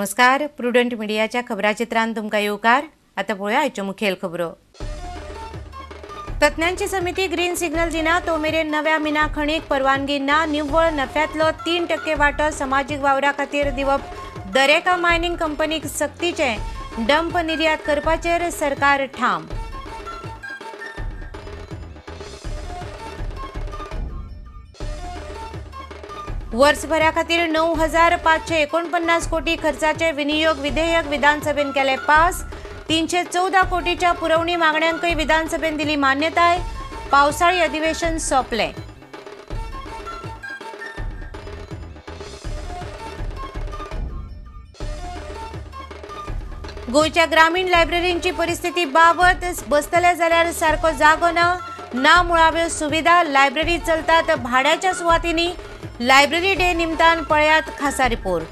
नमस्कार, प्रुडंट मिडियाच्या खबराचित्रांत तुमकां येवकार। आतां पळोवया आयच्यो मुखेल खबरो। तज्ञांची समिती ग्रीन सिग्नल दिना तो मेरेन नव्या मिना खणीक परवानगी ना। निव्वळ नफ्यांतलो 3% वांटो समाजीक वावरा खातीर दिवप दरेका मायनिंग कंपनीक सक्तीचें। डंप निर्यात करपाचेर सरकार ठाम। वर्सभरा खातीर 9,549 कोटी खर्चाचे विनियोग विधेयक विधानसभेन केले पास। 314 कोटीच्या पुरवणी मागण्यांकय विधानसभेन दिली मान्यताय। पावसाळी अधिवेशन सोंपलें। गोंयच्या ग्रामीण लायब्ररींची परिस्थिती बाबत, बसतले जाल्यार सारको जागो ना, ना मुळाव्यो सुविधा। लायब्ररी चलतात भाड्याच्या सुवातींनी। लायब्ररी डे निमतान पळयात खासा रिपोर्ट।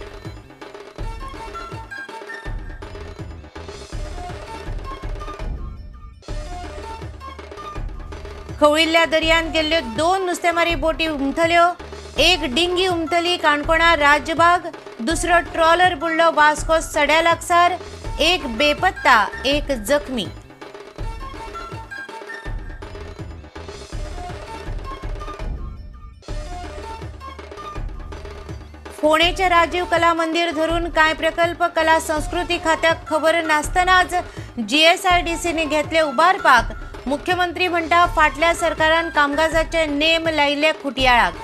खवळिल्ल्या दर्यांत गेल्ल्यो 2 नुस्तेमारी बोटी उमथल्यो। एक डिंगी उमथली काणकोणा राजबाग, दुसरो ट्रॉलर बुडलो वास्को सड्या लागसार। एक बेपत्ता, एक जखमी। फोंडेचे राजीव कला मंदिर धरून कांय प्रकल्प कला संस्कृती खात्याक खबर नासतनाच जीएसआयडीसीने घेतले उबारपाक। मुख्यमंत्री म्हणटा फाटल्या सरकारान कामकाजाचे नेम लायिल्ले खुटयाळाक।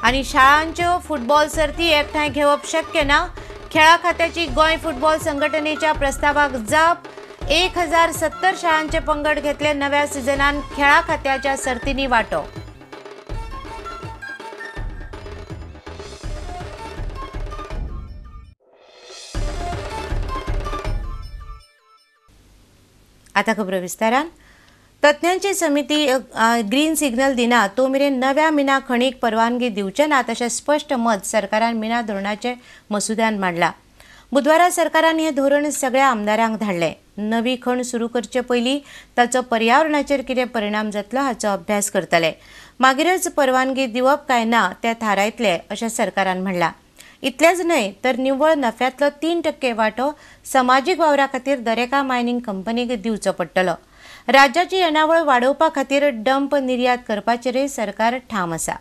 आनी शाळांच्यो फुटबॉल सर्ती एकठांय घेवप शक्य ना। खेळा खात्याची गोंय फुटबॉल संघटनेच्या प्रस्तावाक जाप। 1070 शाळांचे पंगड घेतले नव्या सिजनान खेळा खात्याच्या सर्तींनी वांटो। आता खबरो विस्तारान। तज्ञांची समिती ग्रीन सिग्नल दिना तो मेरेन नव्या मिना खणीक परवानगी दिवचे ना अशें स्पश्ट मत सरकारान मिना धोरणाचे मसुद्यान मांडला। बुधवारा सरकारान हें धोरण सगळ्या आमदारांक धाडलें। नवी खण सुरू करचे पयलीं ताचो पर्यावरणाचेर कितें परिणाम जातलो हाचो अभ्यास करतले, मागीरच परवानगी दिवप काय ना तें थारायतले अशें सरकारान म्हणलां। इतलेंच न्हय तर निव्वळ नफ्यांतलो 3% वांटो समाजीक वावरा खातीर दरेका मायनिंग कंपनीक दिवचो पडटलो। राज्याची येणावळ वाडोवपा खातीर डंप निर्यात करपाचेरय सरकार ठाम आसा।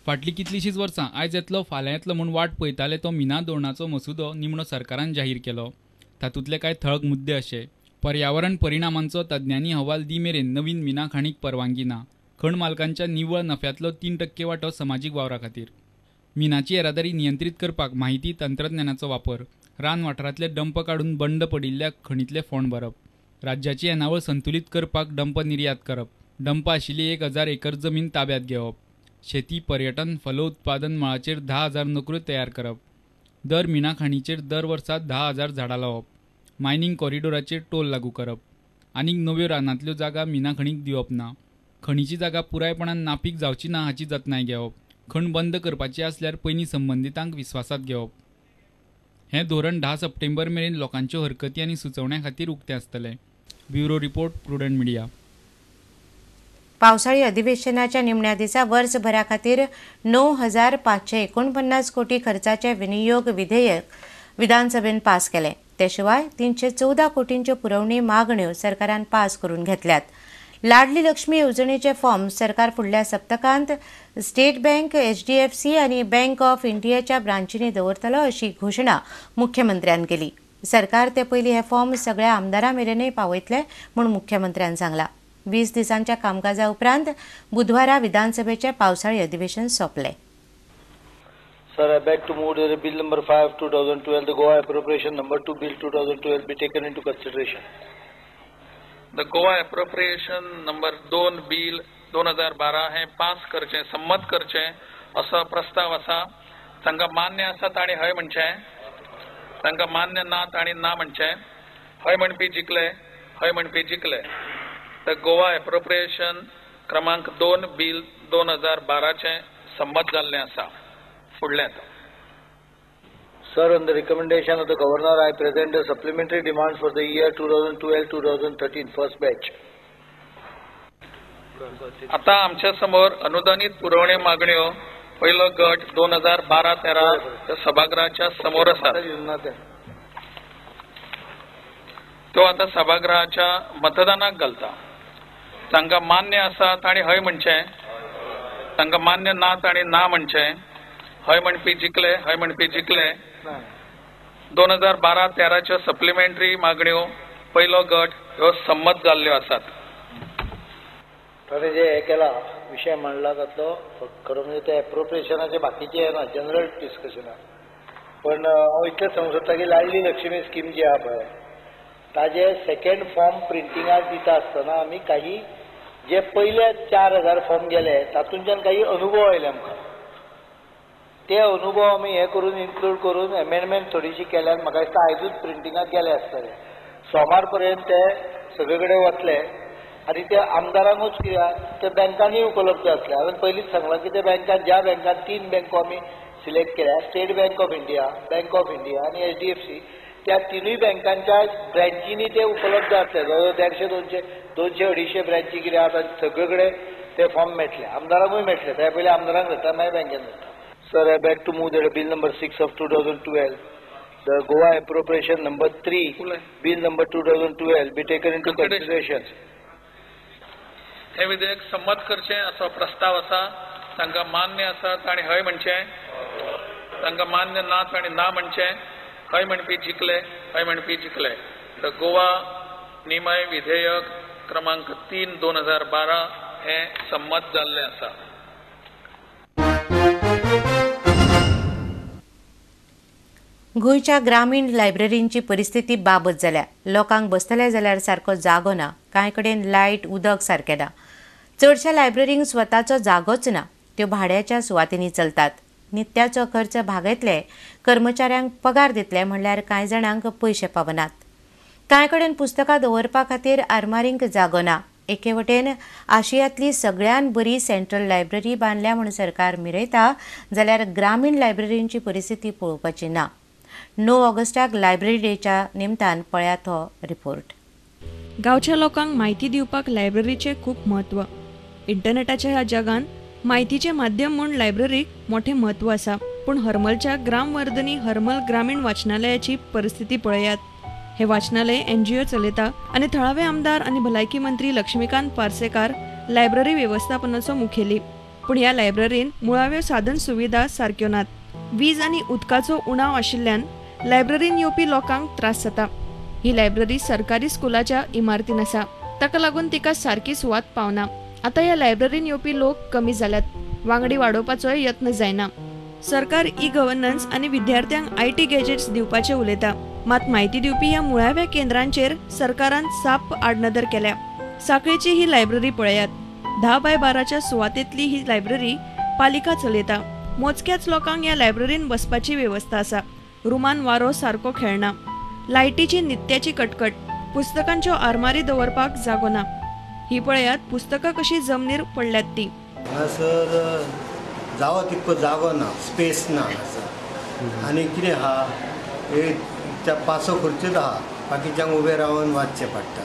फाटलीं कितलींशींच वर्सां आयज येतलो फाल्यां येतलो म्हूण वाट पळयताले तो मिना धोरणाचो मसुदो निमणो सरकारान जाहीर केलो। तातूंतले कांय थळक मुद्दे अशे: पर्यावरण परिणामांचो तज्ञांनी अहवाल दी मेरेन नवीन मिना खाणीक परवानगी ना, खण मालकांच्या निव्वळ नफ्यांतलो 3% वांटो समाजीक वावरा खातीर, मिनाची येरादारी नियंत्रीत करपाक माहिती तंत्रज्ञानाचो वापर, रान वाठारांतले डंप काडून बंद पडिल्ल्या खणींतले फोंड भरप, राज्याची येणावळ संतुलीत करपाक डंप निर्यात करप, डंप आशिल्ली 1000 एकर जमीन ताब्यात घेवप, शेती, पर्यटन, फलोत्पादन मळाचेर 10,000 नोकऱ्यो तयार करप, दर मिना खाणीचेर दर वर्सा 10,000 झाडां लावप, मायनिंग कॉरिडोराचेर टोल लागू करप, आनीक नव्यो रानांतल्यो जागा मिना खणीक दिवप ना, खणीची जागा पुरायपणान नापीक जावची ना हाची जतनाय घेवप, खण बंद करपाची आसल्यार पयलीं संबंदितांक विस्वासांत घेवप। हें धोरण 10 सप्टेंबर मेरेन लोकांच्यो हरकती आनी सुचोवण्यां खातीर उक्तें आसतलें। Bureau report, Prudent Media. पावसाळी अधिवेशनाच्या निमण्या दिसा वर्सभरा खातीर 9,549 कोटी खर्चाचे विनियोग विधेयक विधानसभेन पास केलें। ते शिवाय 314 कोटींच्यो पुरवणी मागण्यो सरकारान पास करून घेतल्यात। लाडली लक्ष्मी येवजणेचे फॉर्म सरकार फुडल्या सप्तकांत स्टेट बँक, एचडीएफसी आनी बँक ऑफ इंडियाच्या ब्रांचींनी दवरतलो अशी घोशणा मुख्यमंत्र्यान केली। सरकार ते पयलीं हे फॉर्म सगळ्या आमदारां मेरेनय पावयतले म्हूण मुख्यमंत्र्यान सांगलां। 20 दिसांच्या कामकाजा उपरांत बुधवारा विधानसभेचे पावसाळी अधिवेशन सोंपलें। Sir, I beg to move that Bill number 5, 2012, the Goa Appropriation number 2 Bill 2012 be taken into consideration. The Goa Appropriation number 2 Bill 2012 हें पास करचें, संमत करचें असो प्रस्ताव आसा। तांकां मान्य आसा तांणी हय म्हणचें, तांकां मान्य ना तांणी ना म्हणचें। हय म्हणपी जिखले, हय म्हणपी जिखले। The Goa Appropriation क्रमांक 2 बिल 2012चें संमत जाल्लें आसा। फुडलें। Sir, on the recommendation of the Governor, I present the supplementary demand for the year 2012-2013 first batch. आता आमच्या समोर अनुदानित पुरवण्यो मागण्यो पहिलो गट 2012-13 सभागृहाच्या समोर आसा. तो आता सभागृहाच्या मतदानाक घालता. तांकां मान्य आसा तांणी हय म्हणचें, तांकां मान्य ना तांणी ना म्हणचें. हय म्हणपी जिखले, हय म्हणपी जिखले. 2012-13च्यो सप्लिमेंटरी मागण्यो पहिलो गट ह्यो संमत जाल्ल्यो आसात. ताणें जे हें केलां विशय मांडला तातलो खरो म्हणजे ते एप्रोप्रिएशनाचे बाकीचे हें ना, जनरल डिस्कशना. पण हांव इतलें सांगूंक सोदता की लाडली लक्ष्मी स्कीम जी आहा पळय ताजे सेकेंड फॉर्म प्रिंटिंगाक दिता आसतना आमी काही जे पयले 4000 फॉर्म गेले तातूंतल्यान काही अनुभव आयले आमकां. ते अनुभव आमी हें करून इन्क्लूड करून एमेंडमेंट थोडीशी केल्यान म्हाका दिसता आयजूच प्रिंटिंगाक गेले आसतले. सोमार पर्यंत ते सगळे कडेन वतले आनी ते आमदारांकूच कित्याक ते बँकांनीय उपलब्ध आसले. हांवें पयलींच सांगलां की ते बँकान ज्या बँकान 3 बँको आमी सिलेक्ट केल्या, State Bank of India, Bank of India आनी HDFC, त्या 3 बँकांच्या ब्रँचींनी ते उपलब्ध आसले. जवळ 150 200 200 250 ब्रँची कितें आसा सगळे कडेन ते फॉर्म मेळटले, आमदारांकूय मेळटले. त्या पयलीं आमदारांक धाडटा, मागीर बँकेन धाडटा. Sir, I beg to move that bill number 6 of 2012, the Goa appropriation number 3 bill number 2012 be taken into consideration. हें विधेयक संमत करचें असो प्रस्ताव आसा. तांकां मान्य आसा तांणी हय म्हणचें, तांकां मान्य ना तांणी ना म्हणचें. हय म्हणपी जिखले, हय म्हणपी जिखले. तर गोवा निमय विधेयक क्रमांक 3 2012 हें संमत जाल्लें आसा. गोंयच्या ग्रामीण लायब्ररींची परिस्थिती बाबत जाल्या. लोकांक बसतले जाल्यार सारको जागो ना, कांय कडेन लायट उदक सारकें ना. चडश्या लायब्ररींक स्वताचो जागोच ना, त्यो भाड्याच्या सुवातींनी चलतात. नित्याचो खर्च भागयतले, कर्मचाऱ्यांक पगार दितले म्हणल्यार कांय जाणांक पयशे पावनात. कांय कडेन पुस्तकां दवरपा खातीर आरमारींक जागो ना. एके वटेन आशियांतली सगळ्यान बरी सेंट्रल लायब्ररी बांदल्या म्हूण सरकार मिरयता, जाल्यार ग्रामीण लायब्ररींची परिस्थिती पळोवपाची ना. 9 ऑगस्टाक लायब्ररी डेच्या निमतान पळयात हो रिपोर्ट. गांवच्या लोकांक म्हायती दिवपाक लायब्ररीचें खूब म्हत्व. इंटरनेटाच्या ह्या जगान म्हायतीचें माध्यम म्हूण लायब्ररीक मोठें म्हत्व आसा. पूण हरमलच्या ग्रामवर्धनी हरमल ग्रामीण वाचनालयाची परिस्थिती पळयात. हे वाचनालय NGO चलयता आनी थळावे आमदार आनी भलायकी मंत्री लक्ष्मीकांत पार्सेकार लायब्ररी वेवस्थापनाचो मुखेली. पूण ह्या लायब्ररीन मुळाव्यो साधन सुविधा सारक्यो नात. वीज आनी उदकाचो उणाव आशिल्ल्यान लायब्ररीन येवपी लोकांक त्रास जाता. ही लायब्ररी सरकारी स्कुलाच्या इमारतीन आसा, ताका लागून तिका सारकी सुवात पावना. आतां ह्या लायब्ररीन येवपी लोक कमी जाल्यात, वांगडी वाडोवपाचोय यत्न जायना. सरकार ई गव्हर्नन्स आनी विद्यार्थ्यांक IT gadgets दिवपाचें उलयता, मात म्हायती दिवपी ह्या मुळाव्या केंद्रांचेर सरकारान साप आडनदर केल्या. साखळेची ही लायब्ररी पळयात. 10 बाय 12च्या सुवातेंतली ही लायब्ररी पालिका चलयता. मोजक्याच लोकांक ह्या लायब्ररीन बसपाची वेवस्था आसा. रुमान वारो सारको खेळना, लायटीची नित्याची कटकट, पुस्तकांच्यो आरमारी दवरपाक जागो ना. ही पळयात पुस्तकां कशी जमनीर पडल्यात ती. हांगासर जावो तितको जागो ना, स्पेस ना हांगासर. आनी कितें आहा, त्या पासो खुर्च्योच आहा, बाकीच्यांक उबें रावन वाचचें पडटा.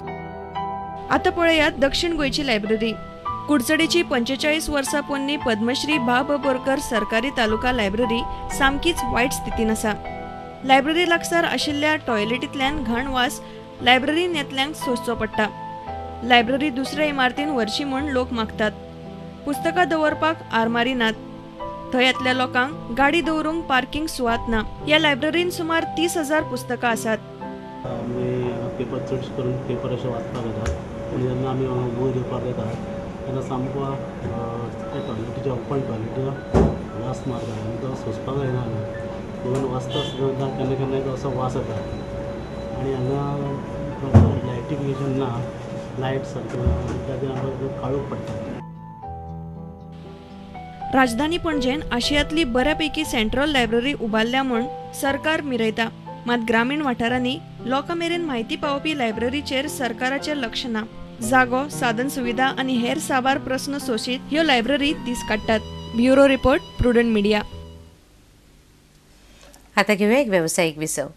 आतां पळयात दक्षिण गोंयची लायब्ररी. कुडचडेची 45 वर्सां पोन्नी पद्मश्री भा. बोरकर सरकारी तालुका लायब्ररी सामकीच वायट स्थितीन आसा. लायब्ररी लागसार आशिल्ल्या टॉयलेटींतल्यान घाण वास लायब्ररीन येतल्यांक सोंसचो पडटा. लायब्ररी दुसऱ्या इमारतीन व्हरची म्हूण लोक मागतात. पुस्तकां दवरपाक आरमारी नात. थंय येतल्या लोकांक गाडी दवरूंक पार्किंग सुवात ना. ह्या लायब्ररीन सुमार 30,000 पुस्तकां आसात. आमी पेपर चड करून पेपर अशें वाचपाक येता, पूण जेन्ना आमी वयर येवपाक येता तेन्ना सामको त्या टॉयलेटीच्या ओपन टॉयलेटीचो वास मारता आनी तो सोंसपाक जायना. इवन वाचता आसतना केन्ना केन्ना तो असो वास येता. आनी हांगा प्रॉपर लायटिफिकेशन ना, लायट सारकें ना, त्या आमकां काळोख पडटा. राजधानी पणजेन आशियांतली बऱ्यापैकी सेंट्रल लायब्ररी उबारल्या म्हूण सरकार मिरयता, मात ग्रामीण वाठारांनी लोकां मेरेन म्हायती पावोवपी लायब्ररीचेर सरकाराचें लक्ष ना. जागो, साधन सुविधा आनी हेर साबार प्रस्न सोशीत ह्यो लायब्ररी दीस काडटात. Bureau report, prudent media. आता घेऊया एक व्यावसायिक विसव.